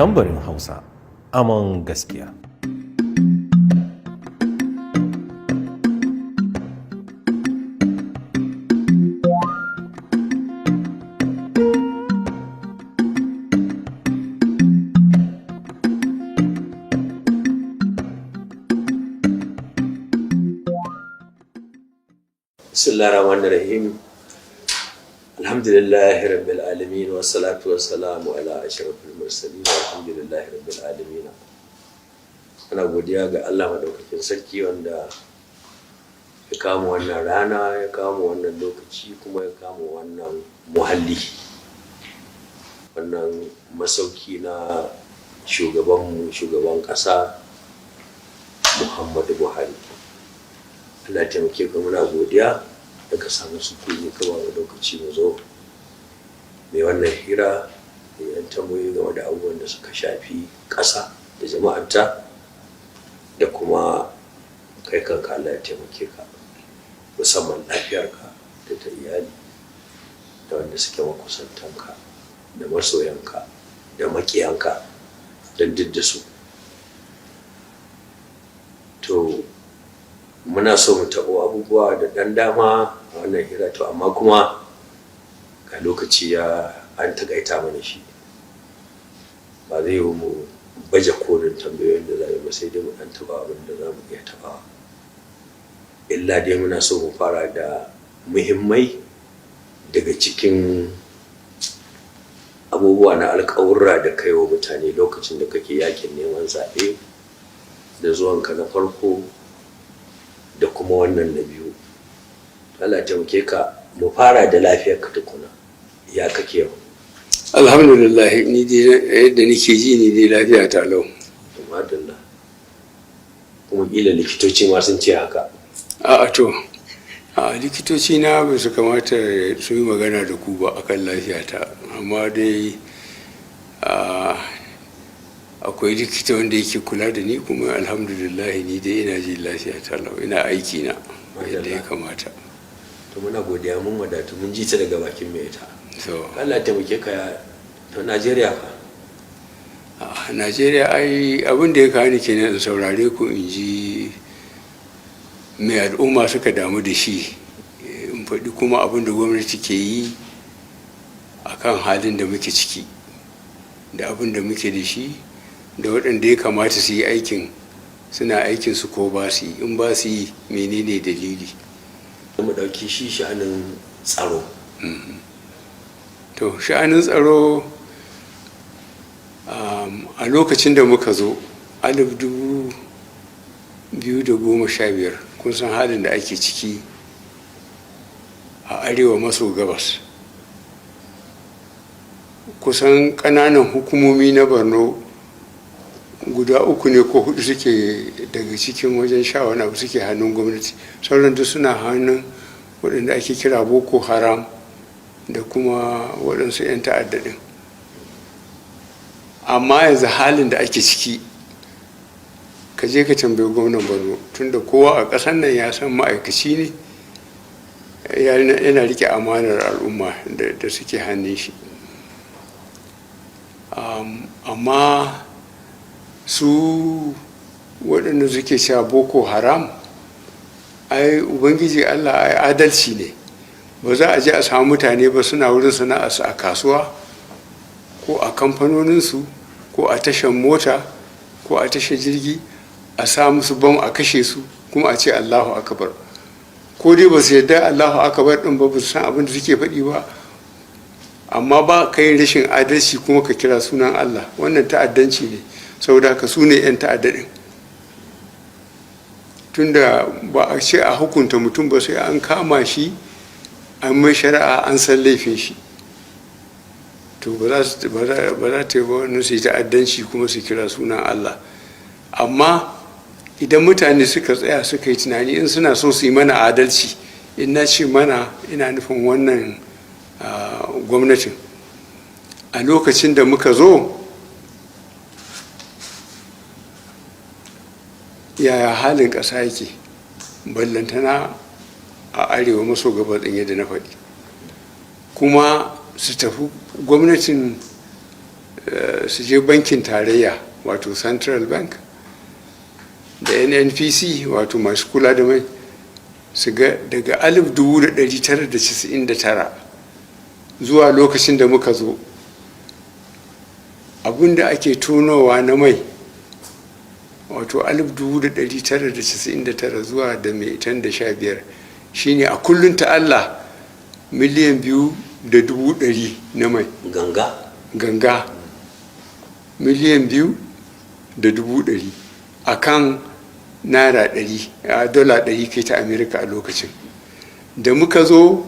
Tambarin Hausa, amon gaskiya. Bismillahir Rahmanir Rahim. Alhamdulillahi Rabbil Alamin, wassalatu wassalamu ala ashrafil mursalin, walhamdulillahi Rabbil Alamin. Ana godiya ga Allah madaukakin sarki wanda ya kama wannan rana, ya kama wannan lokaci, kuma ya kama wannan muhalli. Wannan masauki na shugabanmu, shugaban ƙasa Muhammadu Buhari. Allah taimake ka, muna godiya da ka samu sukuni ka ba mu lokaci mu zo mai wannan hira da yan tambayoyi game da abubuwan da suka shafi ƙasa da jama'arta da kuma kai kanka. Allah ya taimake ka, musamman lafiyarka da ta iyali da wanda suke makusantanka da masoyanka da makiyanka, don duk da su. To, muna so mu taɓo abubuwa da ɗan dama a wannan hira, to amma kuma ga lokaci ya an taƙaita mana shi, ba zai yi mu baje kolin tambayoyin da za mu ba, sai dai mu ɗan taɓa abin da za mu iya taɓawa. Illa dai muna so mu fara da muhimmai daga cikin abubuwa na alƙawurra da kai wa mutane lokacin da kake yakin neman zaɓe, da zuwanka na farko da kuma wannan na biyu. Allah taimake ka, mu fara da lafiyar ka tukuna. Ya kake yau? Alhamdulillah, ni dai yadda nake ji, ni dai lafiya ta lau. Madalla. Kuma kila likitoci ma sun ce haka? A'a, to, a likitoci na ba su kamata su yi magana da ku ba akan lafiyata, amma dai akwai likita wanda yake kula da ni, kuma alhamdulillah, ni dai ina jin lafiya ta lau, ina aiki na yadda ya kamata. To, muna godiya, mun wadatu, mun ji ta daga bakin mai ita. So Allah ya taimake ka. To, Najeriya fa? A Najeriya ai abin da ya kawo ni kenan, in saurare ku, in ji mai al'umma suka damu da shi, in faɗi kuma abin da gwamnati ke yi a kan halin da muke ciki, da abin da muke da shi, da waɗanda ya kamata su yi aikin, suna aikin su ko ba su yi, in ba su yi, menene dalili. Mu ɗauki shi sha'anin tsaro. To, sha'anin tsaro, a lokacin da muka zo 2015, kun san halin da ake ciki a arewa maso gabas. Kusan ƙananan hukumomi na Borno guda uku ne ko hudu suke daga cikin wajen sha wani abu suke hannun gwamnati, sauran duk suna hannun waɗanda ake kira Boko Haram da kuma waɗansu 'yan ta'adda ɗin. Amma yanzu halin da ake ciki, ka je ka tambayi gwamnan Borno, tunda kowa a ƙasar nan ya san ma'aikaci ne, yana rike amanar al'umma da suke hannun shi. Amma su waɗanda suke cewa Boko Haram, ai Ubangiji Allah ai adalci ne, ba za a je a samu mutane ba suna wurin sana'arsu a kasuwa ko a kamfanoninsu ko a tashar mota ko a tashar jirgi, a sa musu bam a kashe su, kuma a ce Allahu Akbar. Ko dai ba su yarda Allahu Akbar din ba, ba su san abin da suke faɗi ba, amma ba ka yi rashin adalci kuma ka kira sunan Allah. Wannan ta'addanci ne. Saboda haka su ne 'yan ta'adda ɗin, tunda ba a ce a hukunta mutum ba sai an kama shi, an mai shari'a, an san laifin shi. To, ba za ta yi ba wannan, su yi ta'addanci kuma su kira sunan Allah. Amma idan mutane suka tsaya suka yi tunani, in suna so su yi mana adalci, in na ce mana, ina nufin wannan gwamnatin, a lokacin da muka zo, yaya halin ƙasa yake, ballantana a arewa maso gabas ɗin yadda na faɗi, kuma su tafi gwamnatin Su je bankin tarayya, wato Central Bank, da NNPC, wato masu kula da mai, su ga daga 1999 zuwa lokacin da muka zo, abinda ake tonowa na mai, wato 1999 zuwa da mai tan da 15, shine a kullum ta Allah 2,200,000 na mai. Ganga? Ganga 2,200,000 a kan naira 100, a dala 100 kai ta Amerika a lokacin da muka zo.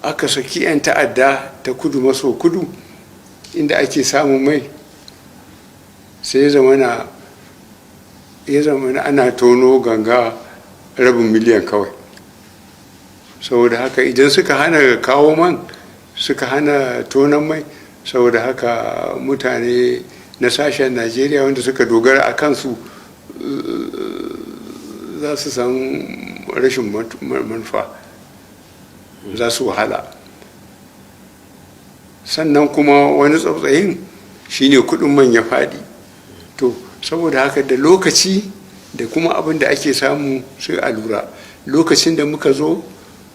Aka saki 'yan ta'adda ta kudu maso kudu, inda ake samun mai, sai ya zamana ana tono ganga rabin miliyan kawai. Saboda haka, idan suka hana kawo man, suka hana tonon mai, saboda haka mutane na sashen Najeriya wanda suka dogara a kansu za su san rashin manufa, za su wahala. Sannan kuma wani tsautsayin shine kudin man ya faɗi. To, saboda haka, da lokaci da kuma abin da ake samu, sai a lura. Lokacin da muka zo,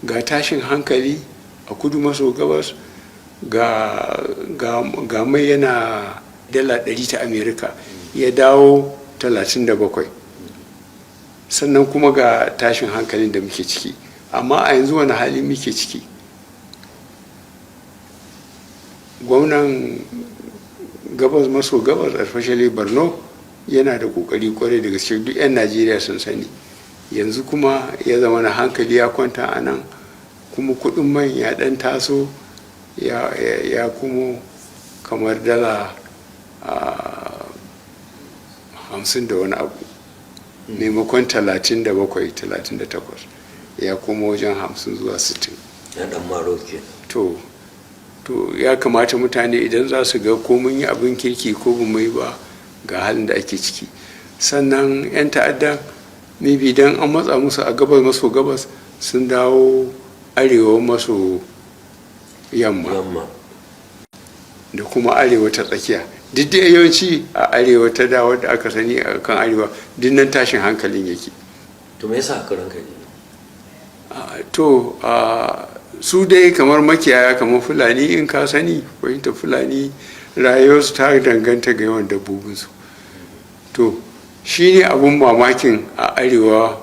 ga tashin hankali a kudu maso gabas, ga mai yana dala 100 ta Amerika, ya dawo 37. Sannan kuma ga tashin hankalin da muke ciki. Amma a yanzu wani hali muke ciki? Gwamnan gabas maso gabas, especially Borno, yana da kokari kwarai da gaske, duk 'yan Najeriya sun sani. Yanzu kuma ya zama na hankali ya kwanta a nan, kuma kudin man ya dan taso, ya kuma kamar dala 50 da wani abu, maimakon 37, 38, ya koma wajen 50 zuwa 60. Ya dan maro ke. To, ya kamata mutane idan za su ga ko mun yi abin kirki ko ba mu yi ba, ga halin da ake ciki. Sannan 'yan ta'adda, maybe dan an matsa musu a gabas maso gabas, sun dawo arewa maso yamma yamma da kuma arewa ta tsakiya. Duk da yawanci a arewa ta dawo da aka sani a kan arewa, duk nan tashin hankalin yake. To, me yasa haka, ranka ne? To, su dai kamar makiyaya, kamar Fulani, in ka sani, fahimta, Fulani rayuwarsu ta danganta ga yawan dabbobinsu. To, shi ne abun mamakin a arewa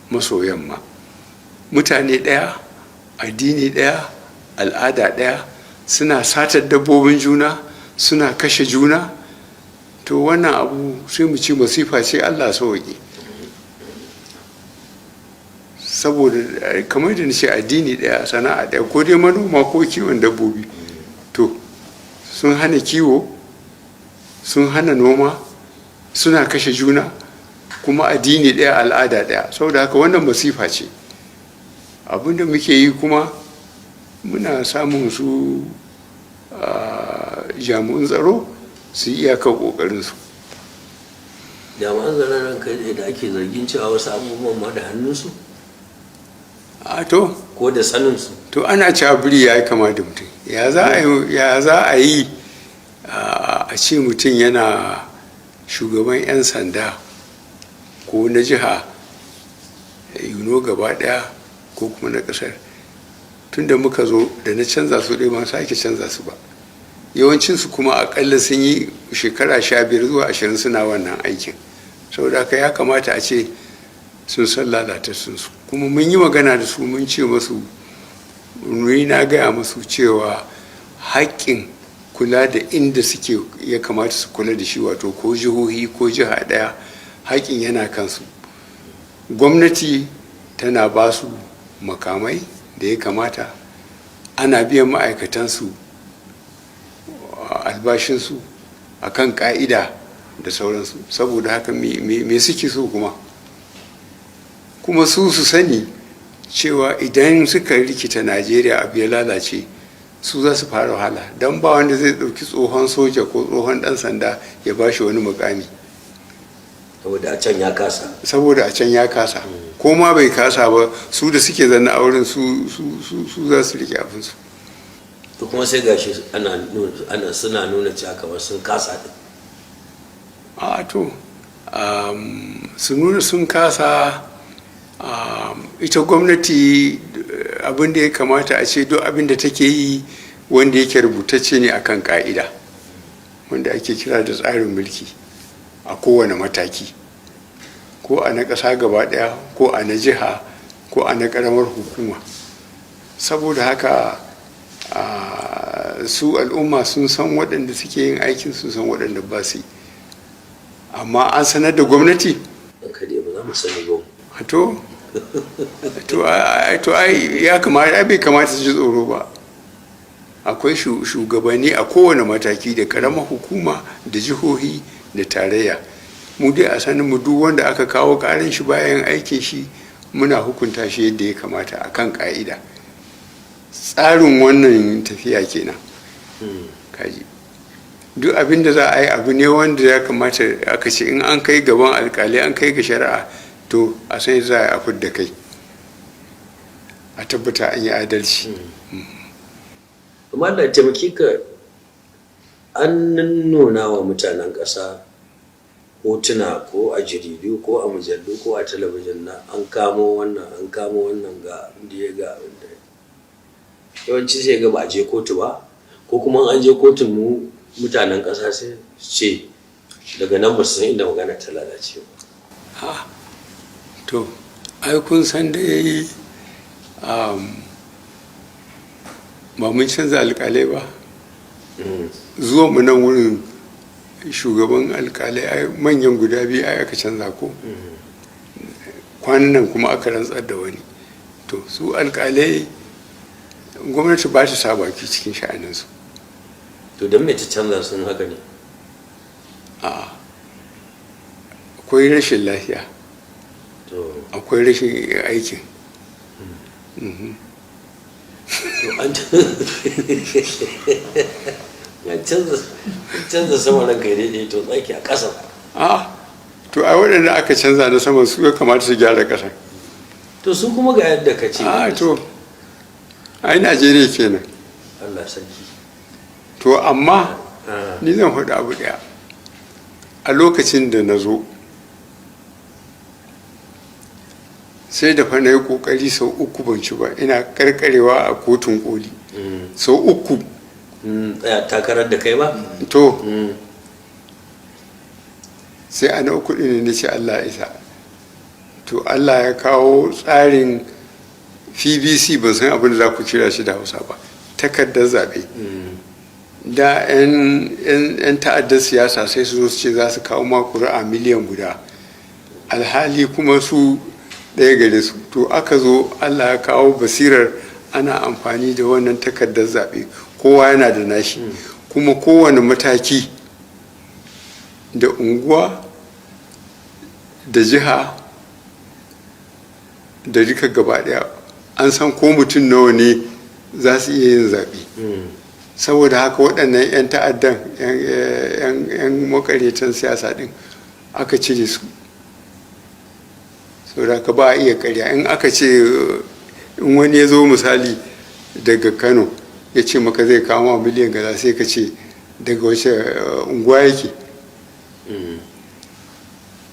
maso yamma, mutane ɗaya, addini ɗaya, al'ada ɗaya, suna satar dabbobin juna, suna kashe juna. To, wannan abu sai mu ci masifa ce, Allah sauƙi. Saboda kamar da nace, addini ɗaya, sana'a ɗaya, ko dai manoma ko kiwon dabbobi. To, sun hana kiwo, sun hana noma, suna kashe juna, kuma addini ɗaya, al'ada ɗaya. Saboda haka wannan masifa ce. Abinda muke yi kuma, muna samun su jami'un tsaro su yi iyakar ƙoƙarinsu. Jami'an tsaron, ranka, da ake zargin cewa wasu abubuwan ma da hannunsu A to ko da saninsu. To, ana cewa biri ya yi kama da mutum. Ya za a yi a ce mutum yana shugaban 'yan sanda, ko na jiha gaba daya, ko kuma na kasar? Tunda muka zo da na canza su ɗaya, ban sake canza su ba. Yawancinsu kuma akalla sun yi shekara 15 zuwa 20 suna wannan aikin. Saboda haka ya kamata a ce sun san lalata sun su. Kuma mun yi magana da su, mun ce masu, ni na gaya masu cewa haƙƙin kula da inda suke ya kamata su kula da shi, wato ko jihohi ko jiha ɗaya, haƙƙin yana kansu. Gwamnati tana ba su makamai da ya kamata, ana biyan ma'aikatansu albashinsu a kan ƙa'ida da sauransu. Saboda haka, me suke so kuma? Kuma su su sani cewa idan suka rikita Najeriya, abu ya lalace, su za su fara wahala, don ba wanda zai ɗauki tsohon soja ko tsohon ɗan sanda ya ba shi wani mukami. Saboda a can ya kasa. Saboda a can ya kasa, ko ma bai kasa ba, su da suke zanna a wurin, su za su rike abinsu. To kuma sai gashi ana suna nuna cewa kamar sun kasa din. A to, su nuna sun kasa, ita gwamnati, abin da ya kamata a ce duk abin da take yi wanda yake rubutacce ne akan ka'ida, wanda ake kira da tsarin mulki, a kowane mataki, ko a na ƙasa gaba ɗaya, ko a na jiha, ko a na ƙaramar hukuma. Saboda haka su al'umma sun san waɗanda suke yin aikin, sun san waɗanda ba su yi. Amma an sanar da gwamnati? Ɗan dai ba za mu sani ba. To ai ya kamata, ai bai kamata su ji tsoro ba. Akwai shugabanni a kowane mataki, da karamar hukuma da jihohi da tarayya. Mu dai a sanin mu, duk wanda aka kawo karin shi bayan aikin shi, muna hukunta shi yadda ya kamata akan ka'ida. Tsarin wannan tafiya kenan. Kaji, duk abin da za a yi, abu ne wanda ya kamata aka ce in an kai gaban alkali, an kai ga shari'a, to a san za a yi da kai, a tabbata an yi adalci. Amma Allah ya taimake ka, an nuna wa mutanen ƙasa hotuna, ko a jaridu, ko a mujallu, ko a talabijin, na an kamo wannan, an kamo wannan, ga abin da ya, ga abin da ya. Yawanci sai ga ba a je kotu ba, ko kuma an je kotun, mu mutanen ƙasa sai su ce daga nan ba su san inda magana ta lalace ba. To ai kun san dai, ba mun canza alkalai ba. Zuwa mu nan wurin, shugaban alkalai ai manyan guda biyu ai aka canza, ko kwanan nan kuma aka rantsar da wani. To su alkalai, gwamnati ba ta sa baki cikin sha'aninsu. To don me ta canza sun haka ne? A akwai rashin lafiya. To. Akwai rashin aikin. To an canza sama, ranka ya daidai, to tsaki a ƙasa. A to ai waɗanda aka canza na saman su ya kamata su gyara ƙasa. To su kuma ga yadda ka ce. A to ai Najeriya kenan. Allah sarki. To amma ni zan faɗi abu ɗaya. A lokacin da na zo, sai da fa na yi ƙoƙari sau 3 ban ci ba, ina karkarewa a kotun koli sau 3. Tsaya takarar da kai ba? To, sai a na uku ɗin ne ce Allah ya isa. To Allah ya kawo tsarin PVC, ban san abin da za ku kira shi da Hausa ba, takardar zaɓe. Da 'yan ta'addar siyasa sai su zo su ce za su kawo ma ƙuri'a miliyan 1, alhali kuma su ɗaya gare su. To aka zo Allah ya kawo basirar ana amfani da wannan takardar zaɓe, kowa yana da nashi, kuma kowane mataki, da unguwa da jiha da duka gaba ɗaya, an san ko mutum nawa ne za su iya yin zaɓe. Saboda haka waɗannan 'yan ta'addan, 'yan makaryatan siyasa ɗin, aka cire su. Saboda haka ba a iya karya. In aka ce, in wani ya zo misali daga Kano ya ce maka zai kawo miliyan gaza, sai ka ce daga wace unguwa yake?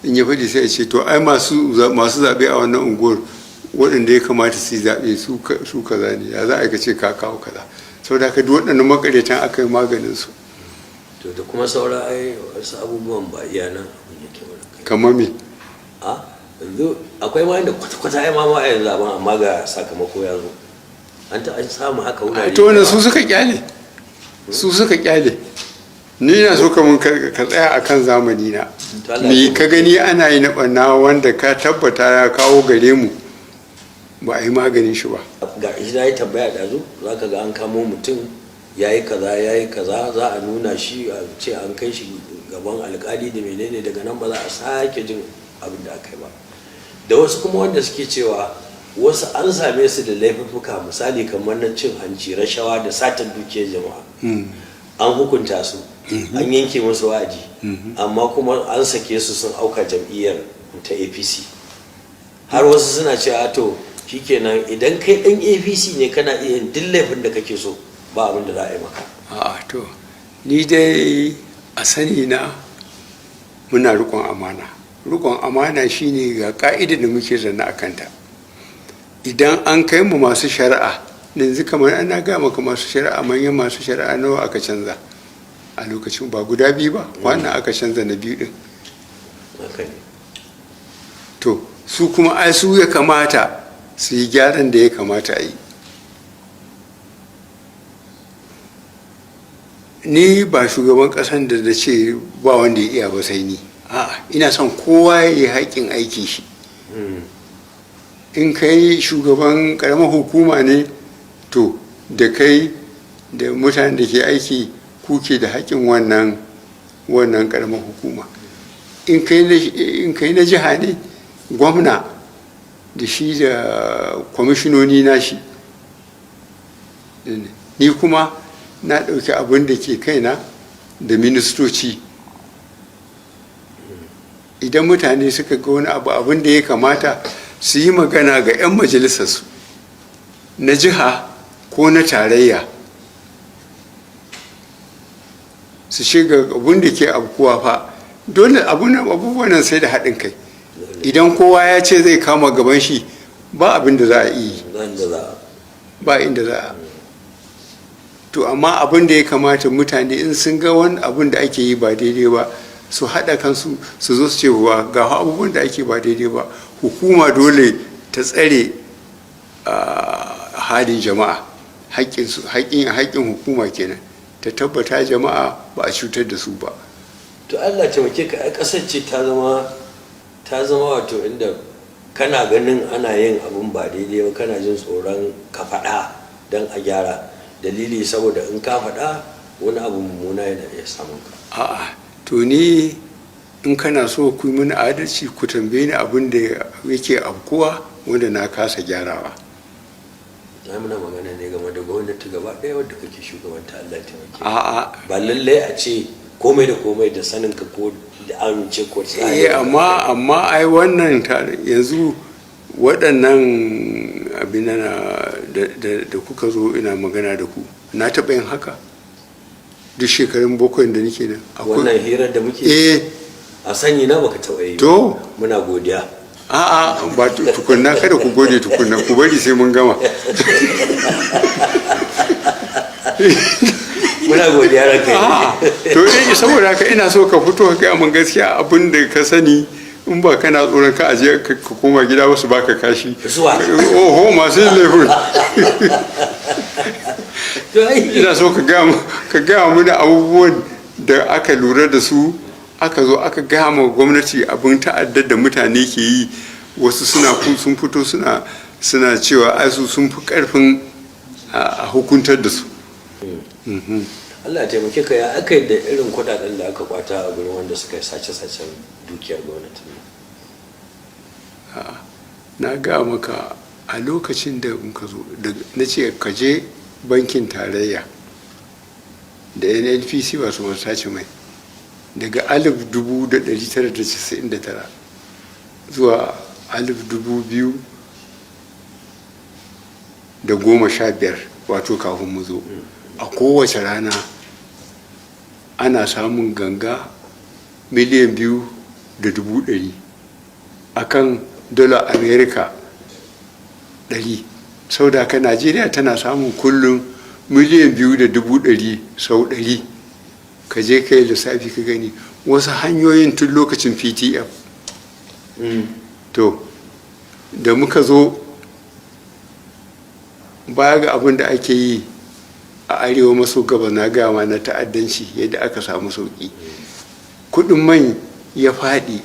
In ya faɗi, sai ya ce to ai masu zaɓe a wannan unguwar, waɗanda ya kamata su yi zaɓe su kaza ne, ya za a yi ka ce ka kawo kaza? Saboda haka duk waɗannan makaryatan aka yi maganin su. To da kuma saura ai wasu abubuwan, ba iya nan abin yake ba. Kamar me? A yanzu akwai ma inda kwata-kwata ai ma a yanzu zaben, amma ga sakamako ya zo, an ta an samu haka wurare. To wannan su suka kyale, su suka kyale. Ni na so kamun ka tsaya akan zamani na. To Allah Me ya ka gani ana yi na ɓanna wanda ka tabbata ya kawo gare mu ba a yi maganin shi ba? Ga shi na yi tambaya ɗazu, za ka ga an kamo mutum ya yi kaza, ya yi kaza, za a nuna shi, a ce an kai shi gaban alkali da menene, daga nan ba za a sake jin abin da aka yi ba. Da wasu kuma wanda suke cewa wasu an same su da laifuffuka, misali kamar na cin hanci, rashawa da satar dukiyar jama'a, an hukunta su, an yanke musu wa'adi, amma kuma an sake su sun auka jam'iyyar ta APC. Har wasu suna cewa to shikenan, idan kai dan APC ne kana iya yin duk laifin da kake so. Ba abin da za a yi maka. A'a, to ni dai a sani na muna riƙon amana. Riƙon amana shine ga ka'idar da muke zanne a kanta. Idan an kai mu masu shari'a, yanzu kamar ana gaya maka masu shari'a, manyan masu shari'a nawa aka canza a lokacin? Ba guda biyu ba, wannan aka canza na biyu din. Haka ne. To su kuma ai su ya kamata su yi gyaran da ya kamata a yi. Ni ba shugaban kasan da ce ba wanda ya iya ba sai ni. A'a, ina son kowa ya yi haƙƙin aikin shi. In kai shugaban ƙaramar hukuma ne, to da kai da mutanen da ke aiki kuke da haƙƙin wannan ƙaramar hukuma. In kai na jiha ne, gwamna da shi da kwamishinoni nashi. Ni kuma na ɗauki abin da ke kaina da ministoci. Idan mutane suka ga wani abu, abin da ya kamata su yi magana ga 'yan majalisarsu na jiha ko na tarayya, su shiga abin da ke abkuwa fa. Dole abubuwan nan sai da haɗin kai. Idan kowa ya ce zai kama gaban shi, ba abin da za a yi. Nan da za a Ba inda za a. To amma abin da ya kamata, mutane in sun ga wani abin da ake yi ba daidai ba, su haɗa kansu su zo su ce wa ga abubuwan da ake ba daidai ba. Hukuma dole ta tsare halin jama'a, haƙƙin hukuma kenan ta tabbata jama'a ba a cutar da su ba. To Allah taimake ka. Ai kasar ce ta zama wato inda kana ganin ana yin abun ba daidai ba, kana jin tsoron ka faɗa don a gyara. Dalili, saboda in ka faɗa, wani abu mummuna yana iya samun ka. A'a, to ni in kana so ku yi mini adalci, ku tambaye ni abin da yake abkuwa wanda na kasa gyarawa. Na muna magana ne game da gwamnati gaba ɗaya wadda kake shugabanta, Allah taimake ka. A'a. Ba lallai a ce komai da komai da sanin ka ko da amince ko tsari. Eh, amma ai wannan yanzu waɗannan abin da kuka zo ina magana da ku, na taɓa yin haka duk shekarun 7 da nake nan. Wannan hirar da muke, Eh. a sani na baka taɓa yi ba. To. Muna godiya. A'a, ba tukunna, kada ku gode tukunna, ku bari sai mun gama. Muna godiya, ranka yi. A'a, to eh, saboda haka ina so ka fito ka gaya min gaskiya abin da ka sani, in ba kana tsoron ka aje ka koma gida wasu baka kashi. Zuwa. Oho, masu yin laifin. To ai Ina so ka gaya mana abubuwan da aka lura da su, aka zo aka gaya ma gwamnati abin ta'addar da mutane ke yi. Wasu sun fito suna cewa ai su sun fi karfin a hukuntar da su. Allah ya taimake ka. Ya aka yi da irin kudaden da aka kwata a gurin wanda suka yi sace-sacen dukiyar gwamnati? Na ga maka a lokacin da muka zo, na ce ka je bankin tarayya da NNPC ba su masu sace mai daga 1999 zuwa 2015, wato kafin mu zo, a kowace rana ana samun ganga 2,200,000 akan dala Amerika 100. Sau da haka Najeriya tana samun kullum 2,200,000 sau 100. Ka je ka yi lissafi ka gani wasu hanyoyin tun lokacin PTF. To da muka zo, baya ga abin da ake yi a arewa maso gaba, na gama na ta'addanci, yadda aka samu sauki, kudin man ya faɗi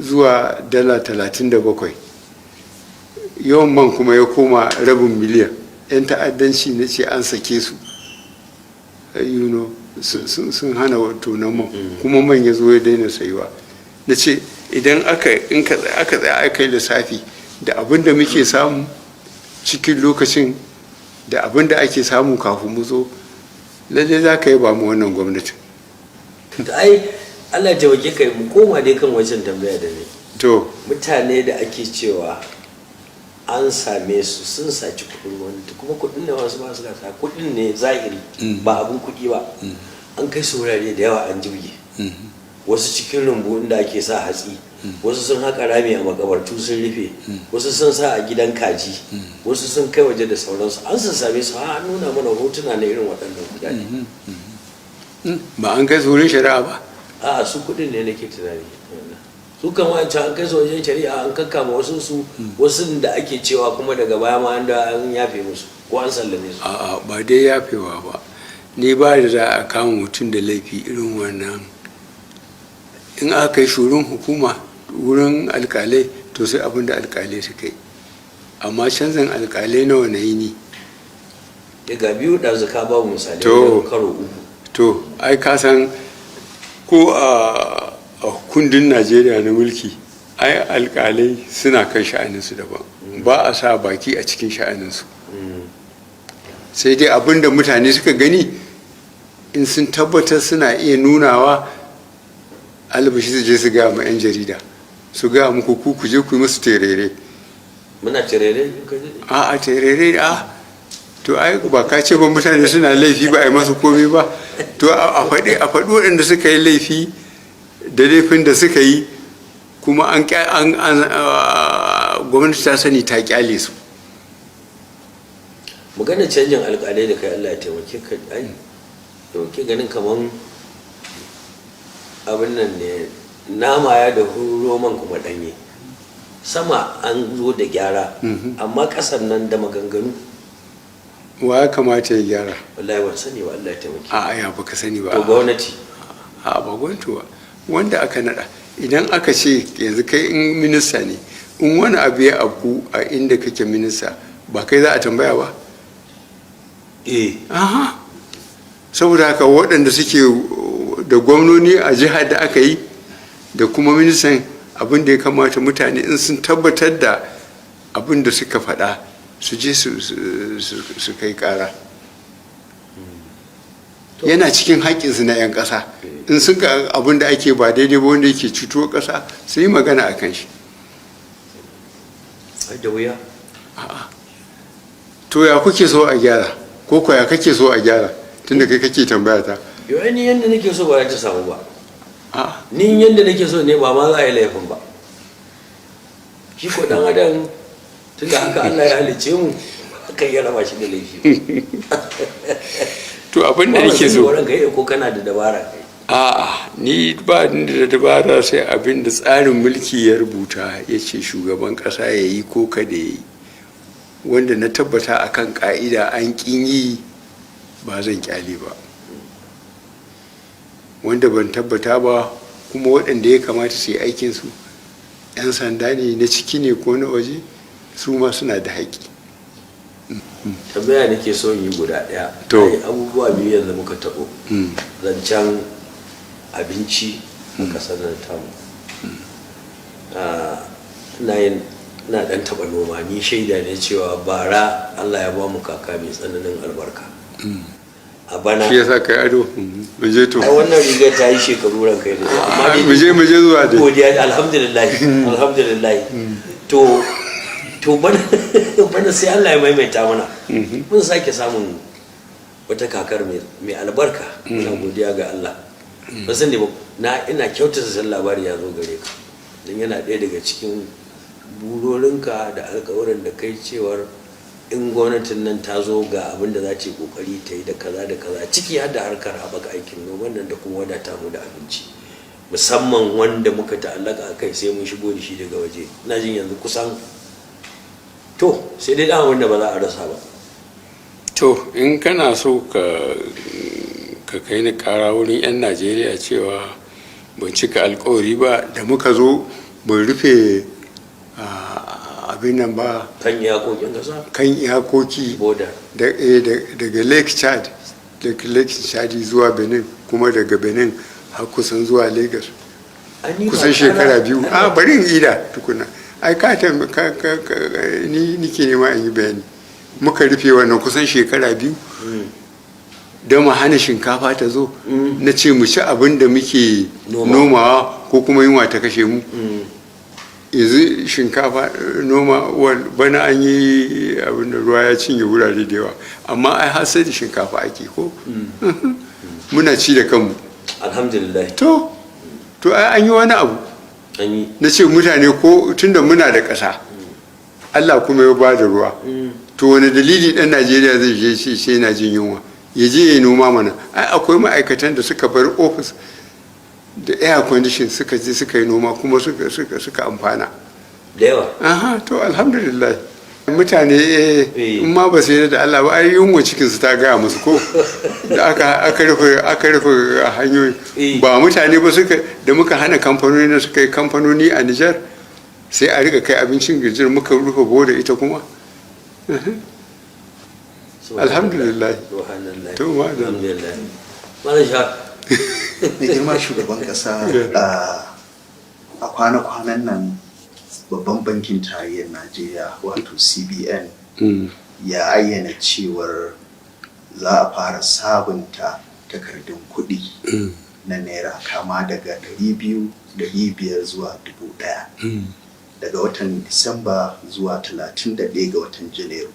zuwa dala 37, yawan man kuma ya koma rabin miliyan. 'Yan ta'addanci na ce an sake su, sun hana tonon man, kuma man ya zo ya daina sayuwa. Na ce idan aka in ka aka tsaya aka yi lissafi da abin da muke samu cikin lokacin da abin da ake samu kafin mu zo, lalle za ka yi ba mu wannan gwamnatin. To ai Allah ya taimake ka, mu koma dai kan wancan tambaya da ne. To. Mutane da ake cewa An same su sun saci kuɗin gwamnati, kuma kuɗin ne wasu ba su gasa, kuɗin ne zahiri, ba abin kuɗi ba. An kai su wurare da yawa, an jibge wasu cikin rumbu inda ake sa hatsi, wasu sun haƙa rami a makabartu sun rufe, wasu sun sa a gidan kaji, wasu sun kai waje da sauransu. An sun same su, har an nuna mana hotuna na irin waɗannan kuɗaɗe. Ba an kai su wurin shari'a ba? A'a, su kuɗin ne nake tunani. Su kan wancan an kai su wajen shari'a, an kakkama wasu su, wasu da ake cewa kuma daga baya ma an da an yafe musu ko an sallame su. A'a, ba dai yafewa ba. Ni ba da za a kama mutum da laifi irin wannan, in aka kai shi wurin hukuma, wurin alkalai, to sai abin da alkalai suka yi. Amma canzan alkalai nawa na yi ni? Ga biyu ɗazu ka babu misali. To. Karo uku. To, ai ka san ko a kundin Najeriya na mulki, ai alkalai suna kan sha'aninsu daban, ba a sa baki a cikin sha'aninsu, sai dai abin da mutane suka gani, in sun tabbatar suna iya nunawa, albashi su je su gaya ma 'yan jarida, su gaya muku, ku ku je ku yi musu terere. Muna terere ka ji? A terere. A to, ai ba ka ce ba mutane suna laifi ba a yi masu komai ba? To, a faɗi waɗanda suka yi laifi da laifin da suka yi, kuma an ƙya- an an gwamnati ta sani ta kyale su. Magana canjin alƙalai da kai, Allah ya taimake ka, ai dauke ganin kaman abin nan ne, nama ya da roman kuma ɗanye sama, an zo da gyara, amma ƙasar nan da maganganu. Wa ya kamata ya gyara? Wallahi ban sani ba, Allah ya taimake. A ya baka sani ba? To, gwamnati. A ba gwamnati ba, wanda aka nada. Idan aka ce yanzu kai in minista ne, in wani abu ya afku a inda kake minista, ba kai za a tambaya ba? Eh. Aha, saboda haka waɗanda suke da gwamnoni a jihar da aka yi da kuma ministan, abin da ya kamata, mutane in sun tabbatar da abin da suka faɗa, su je su kai ƙara. Yana cikin haƙƙinsu na 'yan ƙasa, in sun ga abin da ake ba daidai ba, wanda yake cuto ƙasa, su yi magana a kan shi. Ai da wuya. To, ya kuke so a gyara, ko ko ya kake so a gyara, tunda kai kake tambaya ta? Yau, ai ni yanda nake so ba za ta samu ba. A'a. Ni yanda nake so ne, ba ma za a yi laifin ba. Shi ko dan adam, tunda haka Allah ya halicce mu, aka yi raba shi da laifi. To, abin da nake so Ranka yi, ko kana da dabara kai? A'a, ni ba ni da dabara, sai abin da tsarin mulki ya rubuta, ya ce shugaban ƙasa ya yi ko kada ya yi, wanda na tabbata akan ka'ida an ƙin yi, ba zan kyale ba. Wanda ban tabbata ba kuma, waɗanda ya kamata su yi aikinsu, 'yan sanda ne na ciki ne ko na waje, su ma suna da haƙƙi. Tambaya nake so in yi guda ɗaya. To. Ai, abubuwa biyu yanzu muka taɓo. Zancen abinci a ƙasar nan tamu. Ina yin, ina ɗan taɓa noma, ni shaida ne cewa bara Allah ya ba mu kaka mai tsananin albarka. A bana Shi yasa kai ado, mu je to. Ai wannan rigar ta yi shekaru, ran kai da amma dai Mu je, mu je zuwa dai. Godiya, alhamdulillah, alhamdulillah. To, bana sai Allah ya maimaita mana, mun sake samun wata kakar mai albarka. Muna godiya ga Allah. Ba sani ba, na ina kyautata san labari ya zo gare ka, don yana ɗaya daga cikin burorinka da alkawarin da kai cewar in gwamnatin nan ta zo, ga abin da za ta yi kokari ta yi da kaza da kaza, ciki har da harkar haɓaka aikin noman nan da kuma wadata mu da abinci, musamman wanda muka ta'allaka a kai sai mun shigo da shi daga waje. Ina jin yanzu kusan, to, sai dai dan wanda ba za a rasa ba. To, in kana so ka kai ni kara wurin 'yan Najeriya cewa ban cika alkawari ba, da muka zo ban rufe abin nan ba. Kan iyakokin kasa. Kan iyakoki. Border. Daga Lake Chad, daga Lake Chad zuwa Benin, kuma daga Benin har kusan zuwa Lagos. Ai, ni ba Kusan shekara 2. A bari in ida tukuna. Ai ka ni nike nema in yi bayani. Muka rufe wannan kusan shekara 2 don mu hana shinkafa ta zo. Na ce mu ci abin da muke Noma. nomawa ko kuma yunwa ta kashe mu. Yanzu shinkafa noma bana an yi abin da ruwa ya cinye wurare da yawa, amma ai har sai da shinkafa ake ko muna ci da kanmu. Alhamdulillah. To ai an yi wani abu. An yi. Na ce mutane ko tunda muna da ƙasa, Allah kuma ya ba da ruwa, to wani dalili ɗan Najeriya zai je shi sai yana jin yunwa? Ya je ya noma mana. Ai akwai ma'aikatan da suka bar ofis da air condition suka je suka yi noma kuma suka amfana. Da yawa. Aha, to alhamdulillah. Mutane in ma ba su yarda da Allah ba, ai yunwa cikin su ta gaya musu ko da aka rufe hanyoyi. Ba mutane ba suka da muka hana kamfanoni na suka yi kamfanoni a Nijar, sai a riga kai abincin Nijar, muka rufe boda ita kuma. Alhamdulillah. Subhanallah. To, madalla. Alhamdulillah. Malam Sha. Mai girma shugaban kasa, a kwana-kwanan nan babban bankin tarayyar Najeriya, wato CBN, ya ayyana cewar za a fara sabunta takardun kuɗi na naira kama daga 200, 500 zuwa 1000 daga watan Disamba zuwa 31 ga watan Janairu.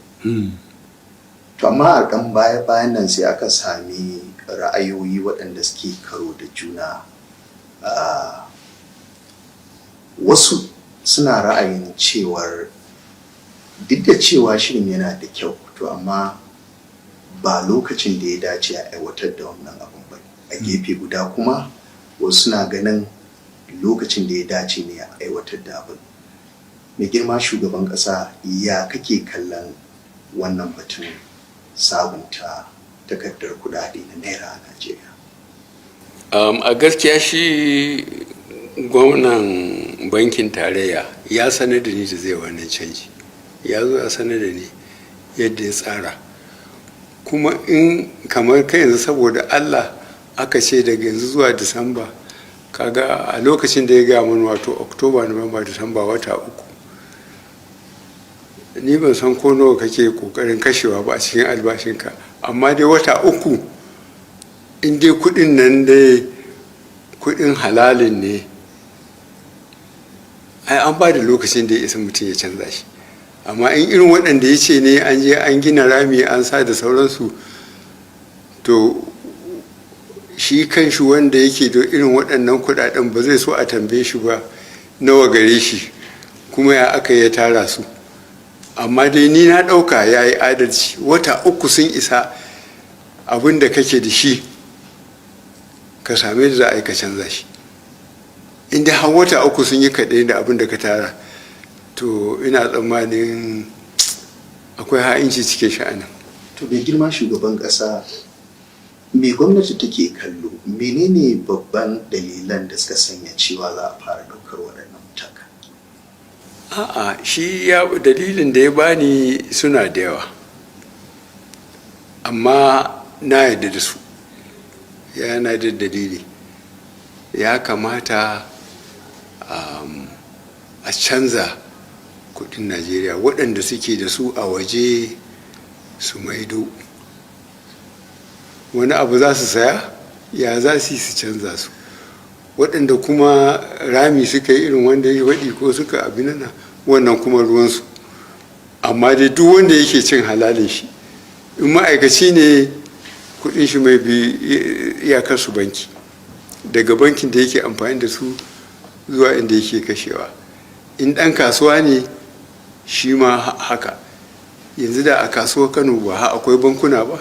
To amma a ɗan baya-bayan nan sai aka sami ra'ayoyi waɗanda suke karo da juna. Wasu suna ra'ayin cewar duk da cewa shirin yana da kyau, to amma ba lokacin da ya dace a aiwatar da wannan abun ba. A gefe guda kuma wasu suna ganin lokacin da ya dace ne a aiwatar da abin. Mai girma shugaban ƙasa, ya kake kallon wannan batun sabunta takardar kudade na naira a Najeriya? A gaskiya shi gwamnan bankin tarayya ya sanar da ni da zai wannan canji. Ya zo ya sanar da ni yadda ya tsara. Kuma in kamar kai yanzu, saboda Allah, aka ce daga yanzu zuwa Disamba, kaga a lokacin da ya gaya mana, wato Oktoba, Nuwamba, Disamba, wata 3, ni ban san ko nawa kake kokarin kashewa ba a cikin albashinka, amma dai wata 3, in dai kudin nan dai kudin halalin ne, ai an ba da lokacin da ya isa mutum ya canza shi. Amma in irin waɗanda ya ce ne an je an gina rami an sa da sauransu, to shi kan shi wanda yake da irin waɗannan kuɗaɗen ba zai so a tambaye shi ba nawa gare shi kuma ya aka ya tara su. Amma dai ni na ɗauka ya yi adalci. Wata 3 sun isa, abin da kake da shi ka same da za a yi ka canza shi. Inda har wata 3 sun yi kaɗai da abin da ka tara, to ina tsammanin akwai ha'inci cikin sha'anin. To mai girma shugaban ƙasa, me gwamnati take kallo? Menene babban dalilan da suka sanya cewa za a fara ɗaukar waɗannan matakan? A'a, shi ya dalilin da ya bani suna da yawa, amma na yarda da su. Yana da dalili, ya kamata a canza kudin Najeriya. Waɗanda suke da su a waje su maido. Wani abu za su saya, ya za su yi su canza su? Waɗanda kuma rami suka yi irin wanda ya faɗi ko suka abinana, wannan kuma ruwansu. Amma dai duk wanda yake cin halalin shi, in ma'aikaci ne, kudin shi mai bi iyakar su banki, daga bankin da yake amfani da su zuwa inda yake kashewa. In ɗan kasuwa ne shi ma haka. Yanzu da a kasuwar Kano ba ha akwai bankuna ba,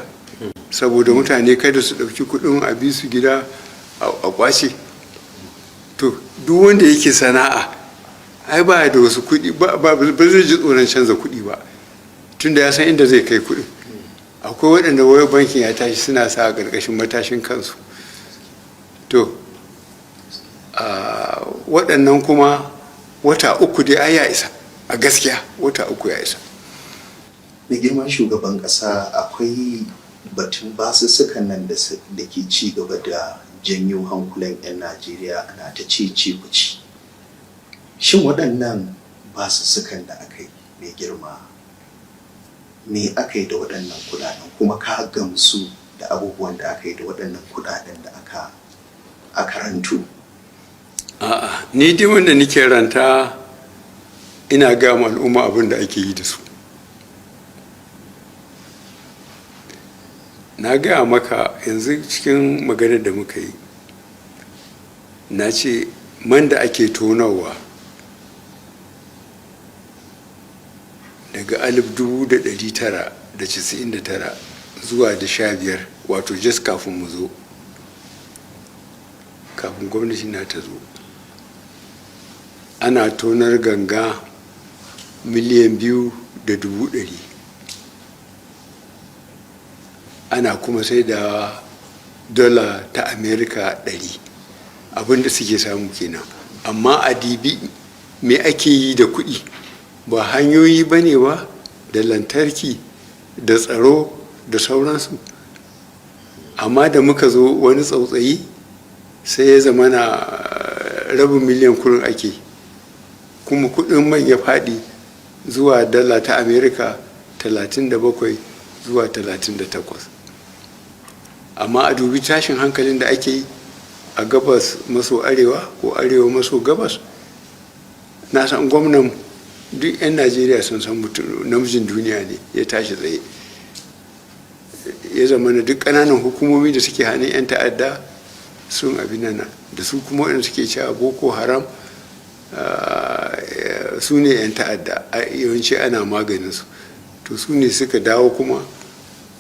saboda mutane kada su ɗauki kuɗin a bi su gida a kwace. To duk wanda yake sana'a ai ba da wasu kuɗi ba, ba zai ji tsoron canza kuɗi ba, tunda ya san inda zai kai kuɗin. Akwai waɗanda wayar bankin ya tashi suna sa a ƙarƙashin matashin kansu. To waɗannan kuma wata 3 dai ai ya isa. A gaskiya wata 3 ya isa. Mai girman shugaban ƙasa, akwai batun basussukan nan da ke ci gaba da janyo hankulan 'yan Najeriya, ana ta ce ce ci. Shin waɗannan basussukan da aka yi, mai girma, me aka yi da waɗannan kuɗaɗen? Kuma ka gamsu da abubuwan da aka yi da waɗannan kuɗaɗen da aka rantu? A'a, ni dai wanda nike ranta Ina gaya ma al'umma abin da ake yi da su. Na gaya maka yanzu cikin maganar da muka yi, na ce man da ake tonawa daga 1999 zuwa da 15, wato just kafin mu zo, kafin gwamnati na ta zo, ana tonar ganga 2,200,000, ana kuma sai da dola ta Amerika 100. Abinda suke samu kenan. Amma a dibi me ake yi da kuɗi? Ba hanyoyi ba ne ba, da lantarki da tsaro da sauransu. Amma da muka zo, wani tsautsayi sai ya zama na rabin miliyan kurin ake, kuma kudin man ya faɗi zuwa dala ta Amerika 37 zuwa 38. Amma a dubi tashin hankalin da ake yi a gabas maso arewa ko arewa maso gabas. Na san gwamnan, duk 'yan Najeriya sun san namijin duniya ne. Ya tashi tsaye, ya zama na duk ƙananan hukumomi da suke hannun 'yan ta'adda sun abin nan da su, kuma waɗanda suke cewa Boko Haram su ne 'yan ta'adda, yawanci ana maganin su. To, su ne suka dawo kuma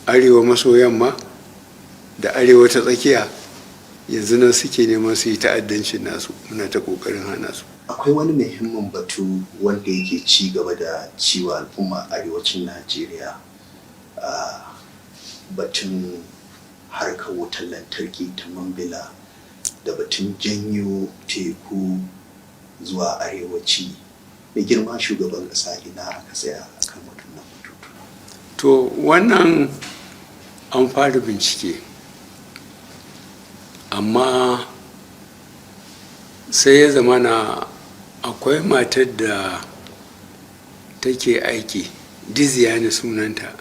arewa maso yamma da arewa ta tsakiya, yanzu nan suke neman su yi ta'addancin nasu. Muna ta kokarin hana su. Akwai wani muhimmin batu wanda yake ci gaba da ciwa al'umma arewacin Najeriya, batun harkar wutar lantarki ta Mambila da batun janyo teku zuwa arewaci. Mai girma shugaban ƙasa, ina aka tsaya akan waɗannan batutu? To, wannan an fara bincike, amma sai ya zama na akwai matar da take aiki, Diziani sunanta.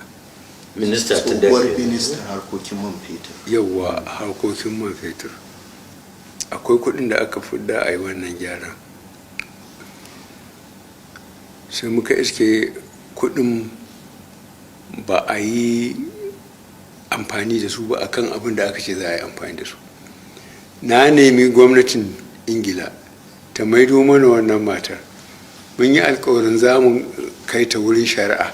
Minista ta Tsohuwar dace. Ministan harkokin man fetur. Yauwa, harkokin man fetur. Akwai kuɗin da aka fidda a yi wannan gyaran, sai muka iske kuɗin ba a yi amfani da su ba akan abin da aka ce za a yi amfani da su. Na nemi gwamnatin Ingila ta maido mana wannan matar. Mun yi alkawarin za mu kai ta wurin shari'a,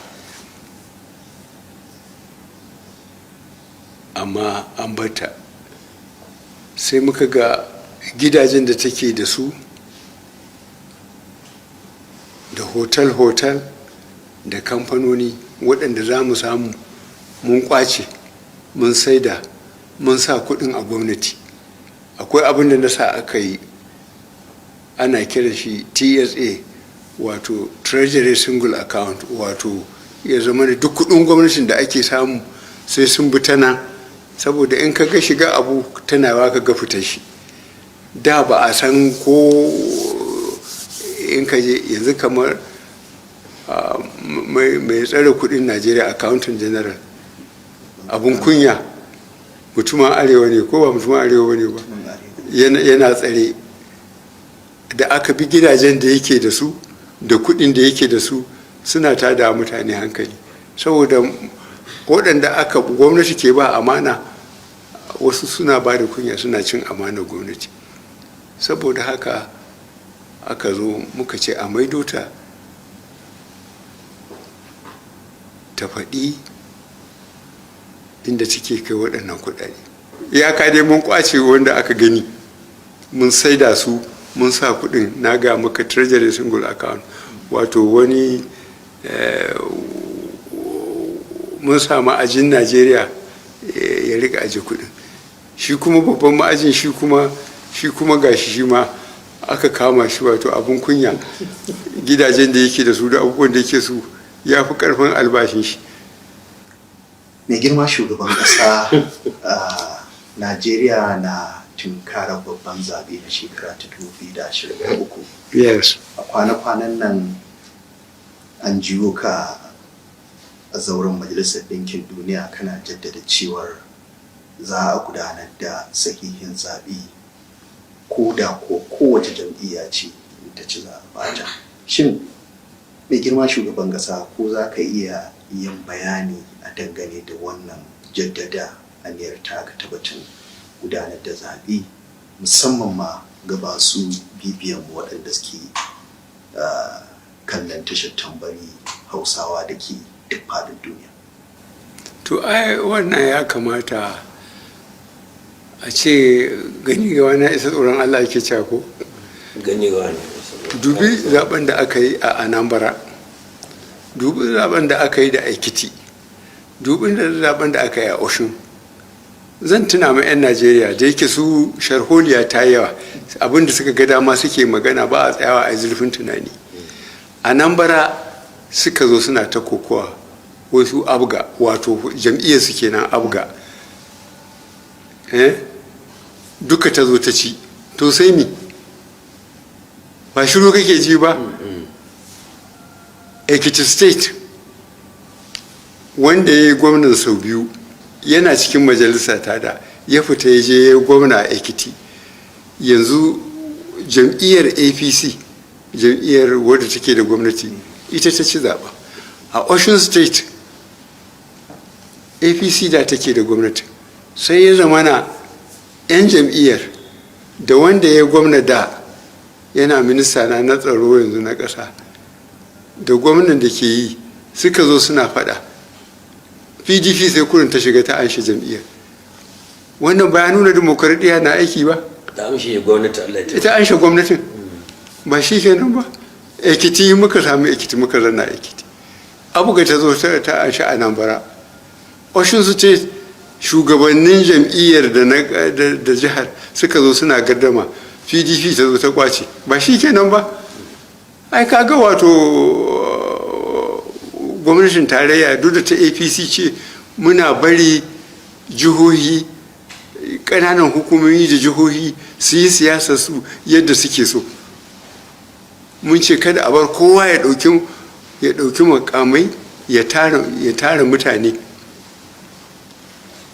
amma an bata. Sai muka ga gidajen da take da su da hotel-hotel da kamfanoni waɗanda za mu samu mun kwace, mun saida, mun sa kuɗin a gwamnati. Akwai abin da na sa aka yi, ana kiran shi TSA, wato Treasury Single Account, wato ya zama da duk kuɗin gwamnatin da ake samu sai sun bi tana, saboda in ka ga shiga abu tana ka ga fitar shi. Da ba a san ko in ka je yanzu kamar mai tsare kudin Najeriya, Accountant General, abun kunya, mutumin arewa ne ko ba mutumin arewa ne ba, yana tsare. Da aka bi gidajen da yake da su da kudin da yake da su, suna tada mutane hankali, saboda waɗanda aka gwamnati ke ba amana, wasu suna ba da kunya, suna cin amana gwamnati. Saboda haka aka zo muka ce a maido ta, ta faɗi inda take kai waɗannan kuɗaɗe. Iyaka dai mun kwace wanda aka gani, mun saida su, mun sa kuɗin. Na ga maka Treasury Single Account, wato wani mun sa ma'ajin Najeriya ya rika aje kuɗin. Shi kuma babban ma'ajin, shi kuma gashi shi ma aka kama shi, wato abun kunya, gidajen da yake da su da abubuwan da yake su ya fi karfin albashin shi. Mai girma shugaban ƙasa, a Najeriya na tunkarar babban zaɓe na shekara ta 2023. A kwana-kwanan nan an jiyo ka a zauren Majalisar Ɗinkin Duniya kana jaddada cewar za a gudanar da sahihin zaɓe, ko da ko kowace jam'iyya ce ta ci za a bata. Shin Mai girma shugaban kasa, ko za ka iya yin bayani a dangane da wannan jaddada aniyar taka ta batun gudanar da zaɓe, musamman ma ga masu bibiyan mu waɗanda suke kallon tashar Tambari Hausawa da ke duk faɗin duniya? To, ai wannan ya kamata a ce gani ga wani isa tsoron Allah ake cewa ko. Gani ga wani. Dubi zaben da aka yi a Anambra, dubi zaben da aka yi da Ekiti, dubi zaben da aka yi a Oshun. Zan tuna ma 'yan Najeriya, da yake su sharholiya ta yawa, abinda suka ga dama suke magana, ba a tsayawa a zurfin tunani. Anambra suka zo suna ta kokowa, wasu APGA, wato jam'iyyar su kenan, APGA, eh duka ta zo ta ci. To sai mi? Ba shiru kake ji ba. Ekiti State, wanda ya yi gwamnan sau biyu yana cikin majalisa ta da ya fita ya je ya yi gwamna a Ekiti, yanzu jam'iyyar APC, jam'iyyar wadda take da gwamnati, ita ta ci zaɓa. A Osun State, APC da take da gwamnati, sai ya zamana 'yan jam'iyyar da wanda ya gwamna da yana minista na tsaro yanzu na ƙasa da gwamnan da ke yi suka zo suna faɗa, PDP sai kurin ta shiga ta anshe jam'iyyar. Wannan ba ya nuna dimokuraɗiyya na aiki ba? Da amshi gwamnati, Allah ya Ita anshe gwamnatin, ba shi kenan ba. Ekiti muka sami Ekiti, muka zanna Ekiti, APGA ta zo ta anshe Anambra. Osun su ce shugabannin jam'iyyar da na da jihar suka zo suna gardama, PDP ta zo ta kwace. Ba shi kenan ba? Ai kaga wato gwamnatin tarayya, duk da ta APC ce, muna bari jihohi, ƙananan hukumomi da jihohi su yi siyasa su yadda suke so. Mun ce kada a bar kowa ya ɗauki makamai ya tara mutane,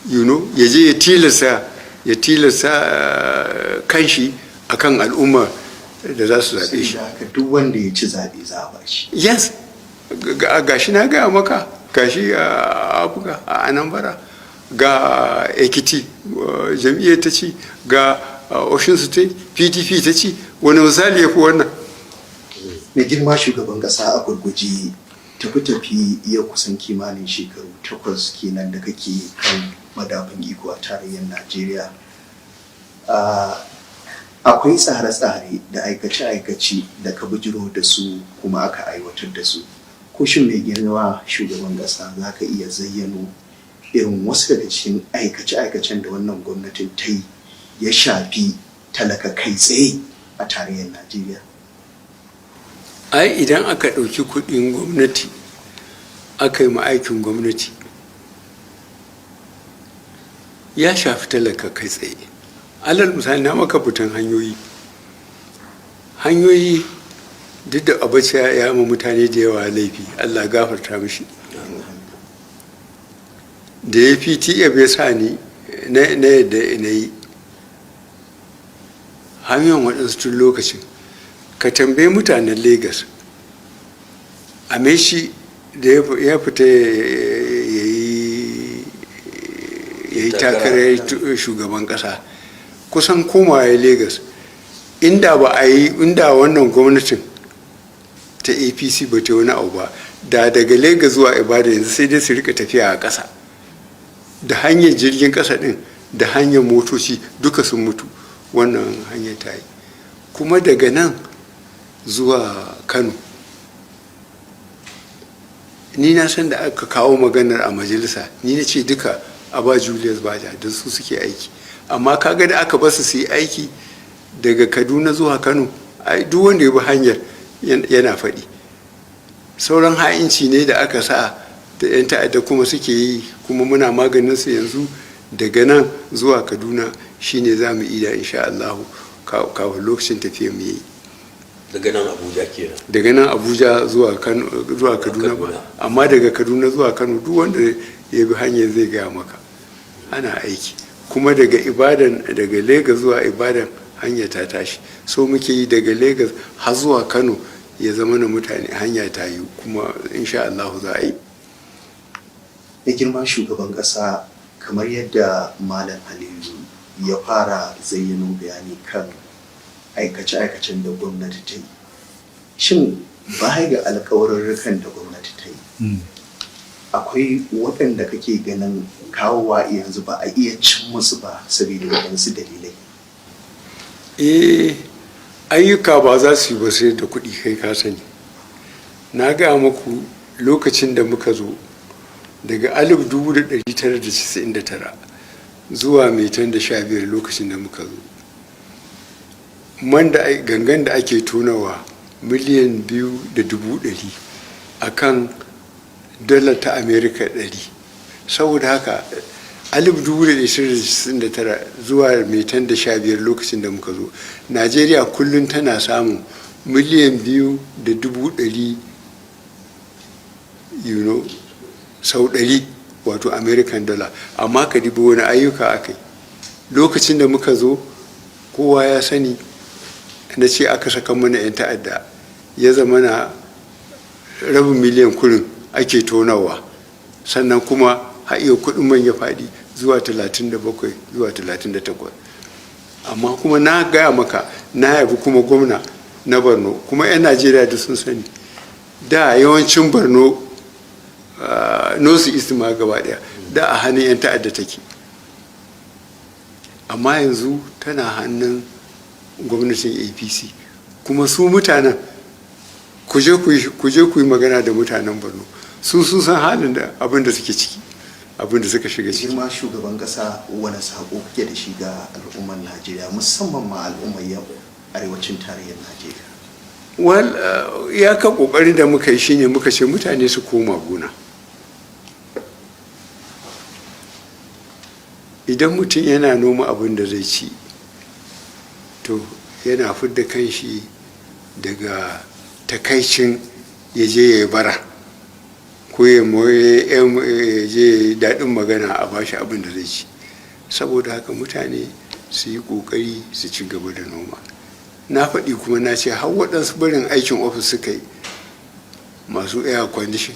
ya je ya tilasta kanshi akan al'umma da za su zaɓe shi. Saboda haka duk wanda ya ci zaɓe za a bashi. Yes, gashi na gaya maka, gashi a APGA a Anambra, ga Ekiti jam'iyyar ta ci, ga Osun State PDP ta ci. Wani misali ya fi wannan? Mai girma shugaban kasa, a gurguje, tafi-tafi ya kusan kimanin shekaru 8 kenan da kake kan madafin iko a tarayyar Najeriya. Akwai tsare-tsare da aikace-aikace da ka bijiro da su kuma aka aiwatar da su. Ko shin, mai girma shugaban kasa, za ka iya zayyano irin wasu daga cikin aikace-aikacen da wannan gwamnatin ta yi ya shafi talaka kai tsaye a tarayyar Najeriya? Ai idan aka ɗauki kuɗin gwamnati aka yi ma aikin gwamnati, ya shafi talaka kai tsaye. Alal misali, na maka fitan hanyoyi. Hanyoyi, duk da Abacha ya ma mutane da yawa laifi, Allah gafarta mishi, da ya PTF ya sa ni na yadda na yi hanyar waɗansu tun lokacin. Ka tambayi mutanen Lagos, Amaechi da ya fita ya yi takarar shugaban ƙasa, kusan komawa ya Lagos. Inda ba a yi, inda wannan gwamnatin ta APC ba ta wani abu ba, da daga Lagos zuwa Ibadan yanzu sai dai su rika tafiya a ƙasa. Da hanyar jirgin ƙasa ɗin da hanyar motoci duka sun mutu. Wannan hanyar ta yi. Kuma daga nan zuwa Kano, ni na san da aka kawo maganar a majalisa, ni na ce duka a ba Julius Berger don su suke aiki. Amma kaga da aka basu su yi aiki daga Kaduna zuwa Kano, ai duk wanda ya bi hanyar yana faɗi. Sauran ha'inci ne da aka sa da 'yan ta'adda kuma suke yi, kuma muna maganin su yanzu. Daga nan zuwa Kaduna shine za mu ida insha Allah kafin lokacin tafiya mu yi. Daga nan Abuja kenan? Daga nan Abuja zuwa Kano, zuwa Kaduna ba. Amma daga Kaduna zuwa Kano, duk wanda ya bi hanyar zai gaya maka ana aiki. Kuma daga Ibadan, daga Lagos zuwa Ibadan, hanya ta tashi. So muke yi daga Lagos har zuwa Kano. ya zama na mutane hanya ta yi, kuma insha Allah za a yi. Mai girma shugaban ƙasa, kamar yadda Malam Halilu ya fara zayyano bayani kan aikace-aikacen da gwamnati ta yi, shin baya ga alkawarurrukan da gwamnati ta yi, akwai waɗanda kake ganin kawowa yanzu ba a iya cin musu ba saboda waɗansu dalilai? Eh, ayyuka ba za su yi ba sai da kuɗi. Kai ka sani, na gaya muku lokacin da muka zo daga 1999 zuwa 2015, lokacin da muka zo, man da gangan da ake tonawa 2,200,000 a kan dala ta Amerika 100. Saboda haka 1999 zuwa 2015, lokacin da muka zo, Najeriya kullum tana samun 2,200,000 sau 100, wato American dollar. Amma ka dubi wani ayyuka aka yi lokacin da muka zo. Kowa ya sani, na ce aka saka mana 'yan ta'adda, ya zama na rabin miliyan kurin ake tonawa. Sannan kuma har iya kudin man ya faɗi zuwa 37 zuwa 38. Amma kuma na gaya maka, na yabi kuma gwamna na Borno, kuma 'yan Najeriya da sun sani, da yawancin Borno, North East ma gaba daya, da a hannun 'yan ta'adda take, amma yanzu tana hannun gwamnatin APC. Kuma su mutanen, ku je ku yi magana da mutanen Borno, su sun san halin da abin da suke ciki, abin da suka shiga ciki. Girma shugaban kasa, wani sako kake da shi ga al'ummar Najeriya, musamman ma al'ummar arewacin tarayyar Najeriya? Well, iyaka kokarin da muka yi shine muka ce mutane su koma gona. Idan mutum yana noma abin da zai ci, to yana fidda kanshi daga takaicin ya je ya bara ko ya je daɗin magana a bashi abin da zai ci. Saboda haka mutane su yi ƙoƙari su ci gaba da noma. Na faɗi kuma na ce har waɗansu barin aikin ofis suka yi, masu air condition,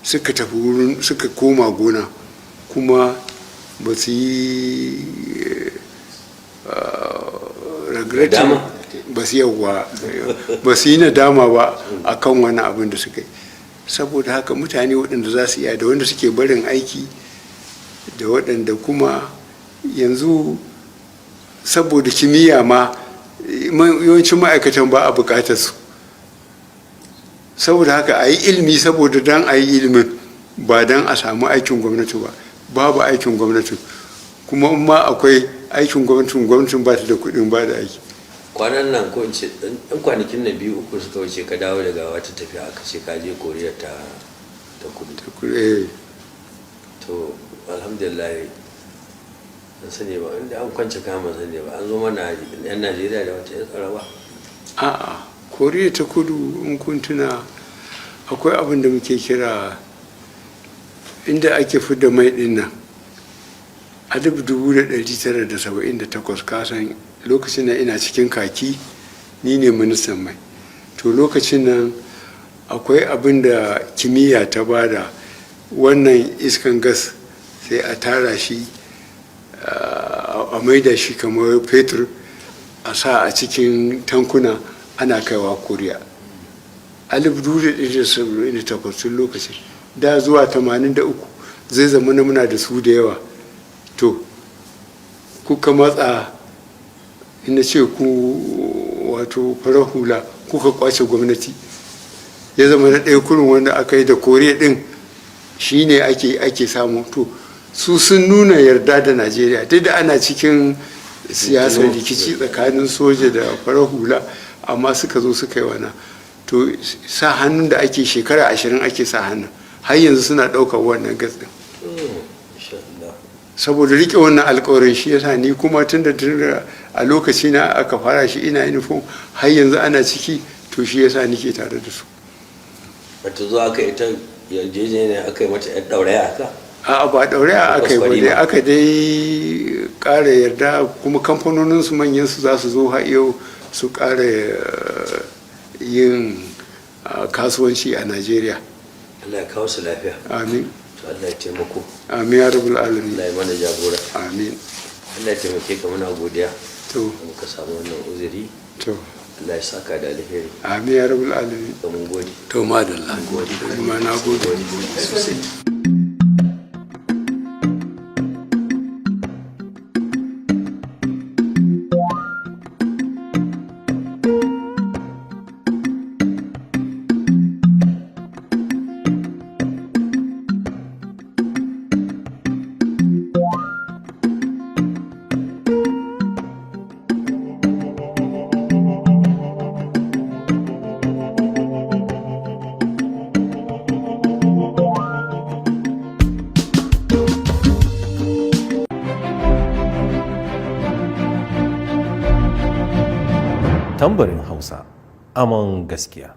suka tafi wurin, suka koma gona, kuma ba su yi regretting, ba su yawwa, ba su yi nadama ba a kan wani abin da suka yi. Saboda haka mutane waɗanda za su iya, da wanda suke barin aiki, da waɗanda kuma yanzu saboda kimiyya ma yawancin ma'aikatan ba a bukatar su. Saboda haka a yi ilimi saboda don a yi ilimin, ba don a samu aikin gwamnati ba. Babu aikin gwamnati, kuma in ma akwai aikin gwamnatin, gwamnatin ba ta da kuɗin ba da aiki. Kwanan nan, ko in ce ɗan kwanakin na 2, 3 suka wuce, ka dawo daga wata tafiya, aka ce ka je Koriya ta Kudu. To alhamdulillah, an sani ba inda an kwance kama sani ba, an zo mana yan Najeriya da wata yan tsaraba. A'a, Koriya ta Kudu, in kun tuna, akwai abin da muke kira inda ake fidda mai din nan a 1978. Kasan lokacin nan ina cikin kaki, ni ne ministan mai. To lokacin nan akwai abin da kimiyya ta bada, wannan iskan gas, sai a tara shi, a maida shi kamar fetur, a sa a cikin tankuna ana kaiwa Koriya. 1978, tun lokacin da zuwa 83 zai zama na muna da su da yawa. To kuka matsa, ina ce ku, wato farar hula, kuka kwace gwamnati, ya zama na ɗaya kurin wanda aka yi da Koriya ɗin shine ake samu. To su sun nuna yarda da Najeriya, duk da ana cikin siyasar rikici tsakanin soja da farar hula, amma suka zo suka yi wana. To sa hannun da ake shekara 20 ake sa hannun, har yanzu suna ɗaukar wannan gas ɗin. Saboda rike wannan alkawarin shi yasa ni kuma tun da a lokaci na aka fara shi, ina uniform, har yanzu ana ciki, to shi yasa nike tare da su. Wata zo aka ita yarjejeniya aka yi mata yan ɗauraya haka? A'a, ba ɗauraya aka yi ba, dai aka dai ƙara yarda, kuma kamfanonin su manyan su za su zo har yau su ƙara yin kasuwanci a Najeriya. Allah ya kawo su lafiya. Amin. To, Allah ya taimako. Amin ya rabbul alamin. Allah ya mana jagora. Amin. Allah ya taimake ka, muna godiya To. da muka samu wannan uzuri. To. Allah ya saka da alheri. Amin ya rabbul alamin. To, mun gode. To, madalla, ma na gode. Sosai. Tambarin Hausa, aman gaskiya.